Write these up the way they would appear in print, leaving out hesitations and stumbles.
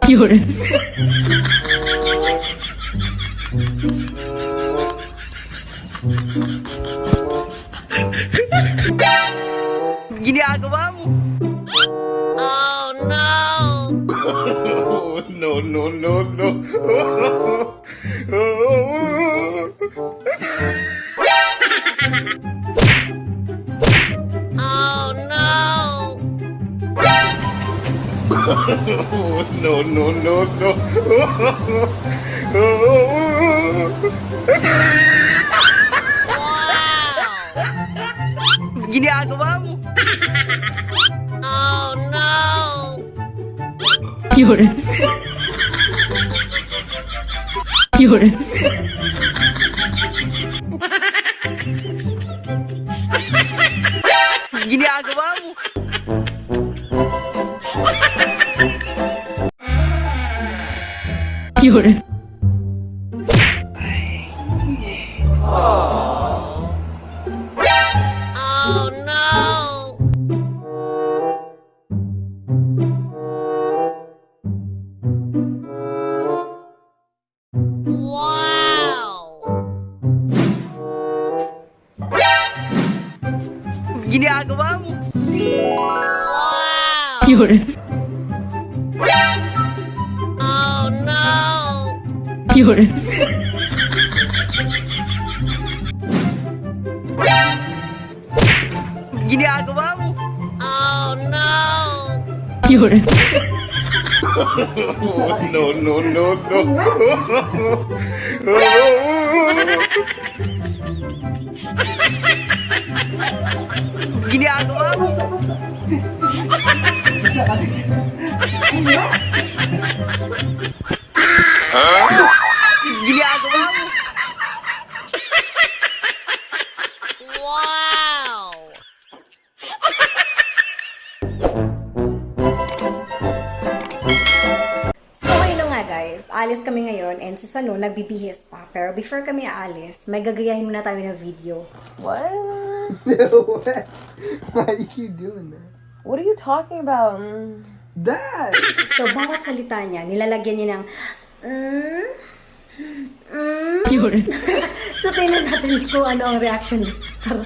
有人， Ginagawa mo. No, no, no, no. No, no, no, no. Ginagawa mo. 有人，有人， Ginagawa mo. 有人， Ginagawa mo. 有人，有人， Ginagawa mo. 有人， No, no, no, no. Ginagawa mo. Ginagawa mo. So, ayun na nga guys, alis kami ngayon and si Sano nagbibihis pa. Pero before kami aalis, may gagayahin muna tayo na video. What? What? Why do you keep doing that? What are you talking about? Mm. That! So, bawat salita niya, nilalagyan niya ng mm, mm. 有人， So, tingnan natin kung ano ang reaction niya. Tara.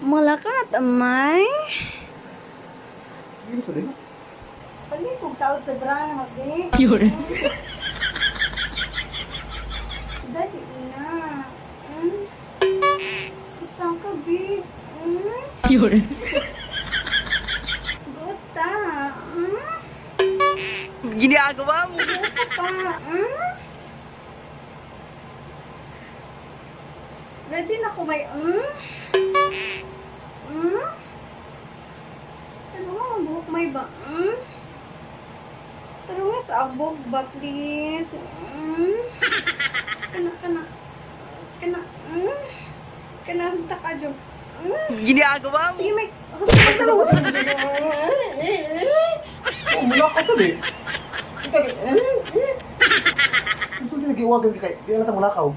Malakat, amay. Palikog taot sa bra, habi. 有人， Dali na. Mm. Isang kabi. Mm. 有人， Buta. Mm. Ginagawa mo. Buta pa. Mm. Ready na ko may mm? Mm? Ano nga ang buhok may ba? Mm? Tara nga sa abog ba, please? Mm? Kana, kana. Kana, mm? Kana, hugta ka, Jo. Mm? Ginagawa mo. Sige, may... Hugta ka, Oh, mula ka to eh. Gusto din nag-iwagan ka kay di na mulakaw.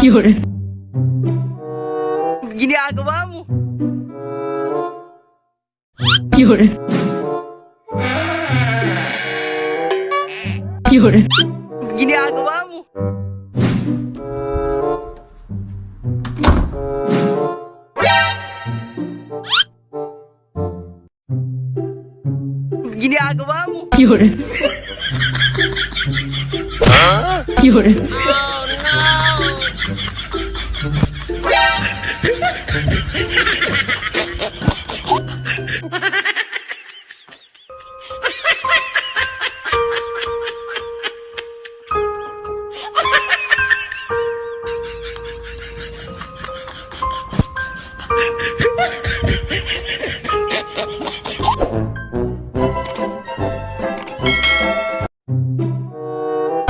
有人， Ginagawa mo. 有人，有人， Ginagawa mo. Ginagawa mo. 有人，有人，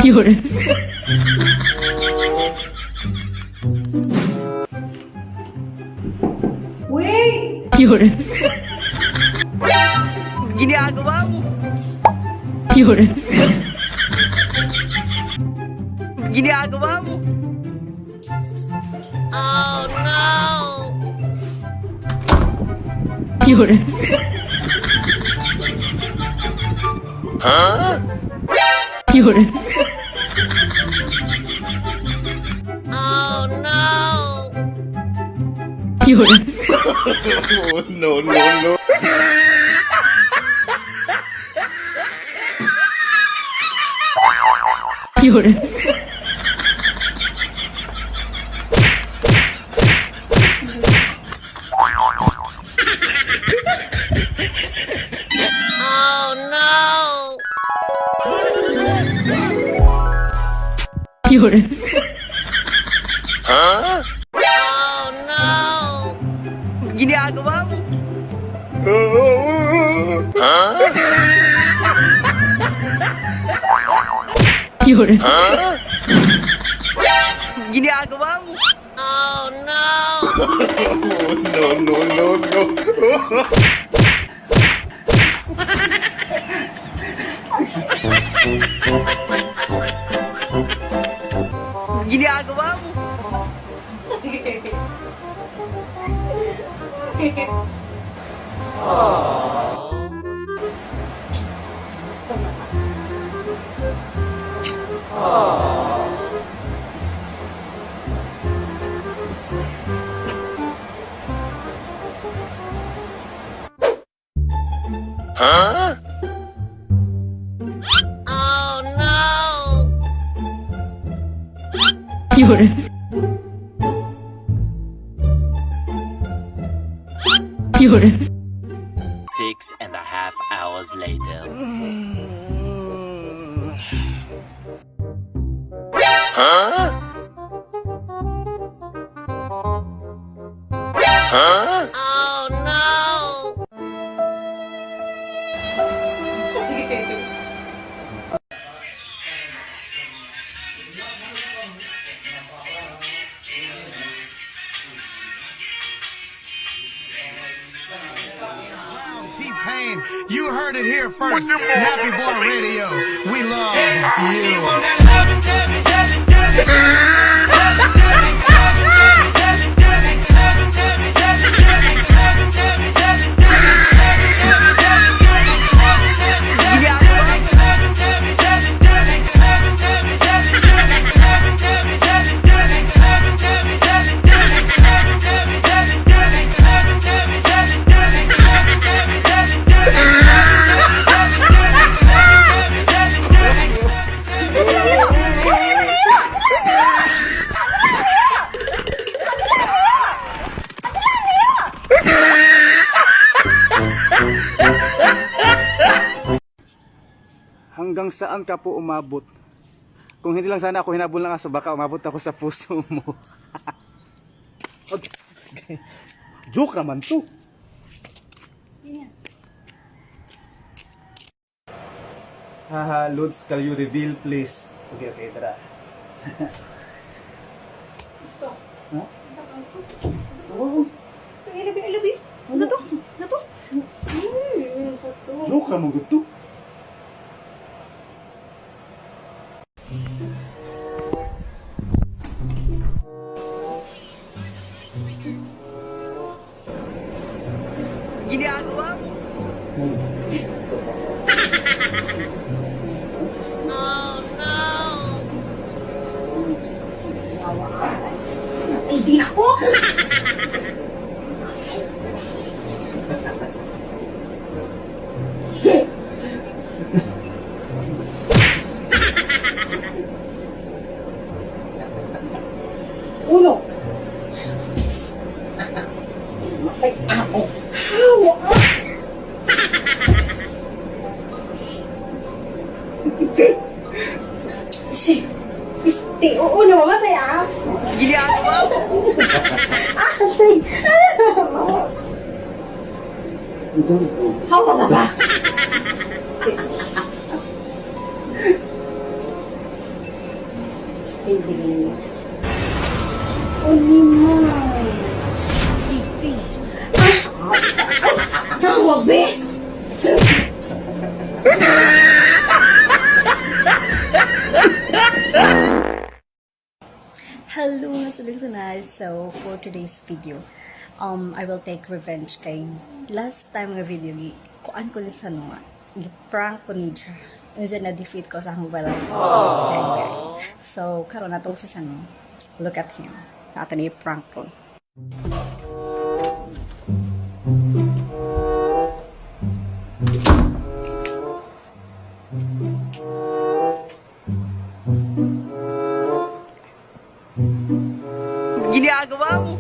有人， Wait! 有人， Ginagawa mo. 有人， Ginagawa mo. 有人，有人，有人， No, no, no. 有人，有人， Ginagawa mo. 有人， Ginagawa mo. No, no, no, no. Ginagawa mo. 有人，有人， 6.5 hours later. T-Pain, you heard it here first. Nappy Boy Radio, we love you. Ginagawa mo. Hanggang saan ka po umabot? Kung hindi lang sana ako hinabol ng aso, baka umabot ako sa puso mo. Okay. Joke naman to. Haha, Lods, can you reveal please? Okay, tara. Gusto. Huh? Oh. Ito, ilabi, ilabi. Ano to? Ano to? Sa to. Joke naman gud to. Ginagawa mo. Ay, di na ako! Uno. Ay, ako. Awa! Si, Este, oo na mamatay ah. Ginagawa mo. Ah, say. Hawa sa ba? Defeat. Hawa, be. Hello mga sulig-sunay. So, for today's video, I will take revenge kay last time nga video, gi kuan ko ni sa nga, gi-prank ko ni siya. And then, na-defeat ko sa Mobile Legends. So, karon na to si Sano. Look at him. Ato ni prank ko. Ginagawa mo.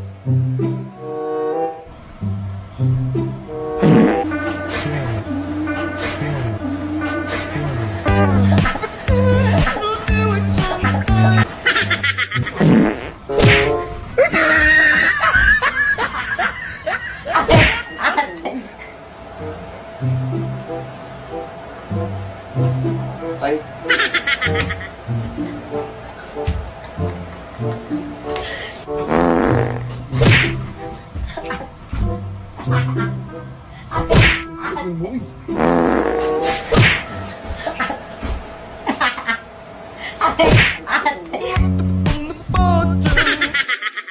Ay.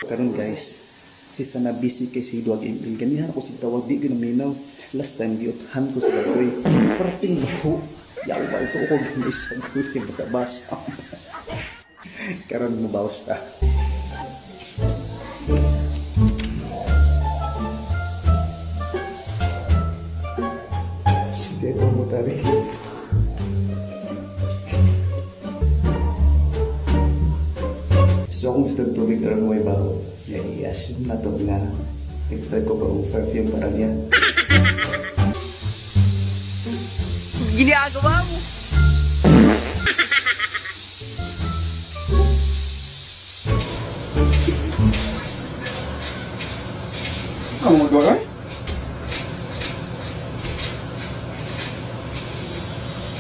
Karon guys, si sana busy kay si Duwag ML. Ganihan ako si tawag, di ginaminaw. Last time, giuthan ko sa bagoy. Parating baho. Yaw ba ito ako gamay sa guy. Basa-basa. Karon mabawas ta. Sige, mo tari. So akong gusto ng tubig aron may baho. Yeah, i-assume na to nga nagtag ko pa og perfume para niya. Ginagawa mo. Ang magawa ka?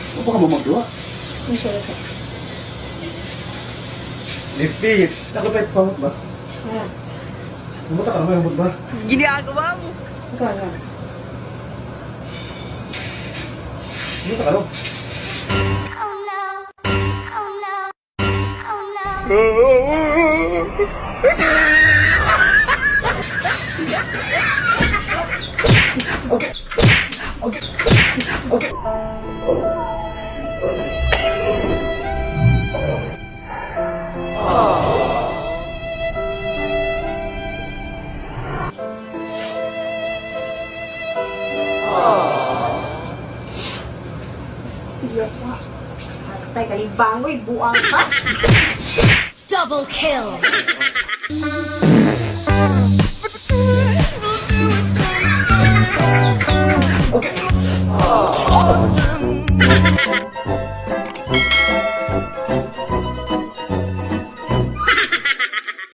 Ano ba ka mamagawa? Defeat! Nakapit pa ba? Sumuta ka naman ba? Ginagawa mo. Sumuta ka no? Tay, kalibangoy, buang ka. Double kill.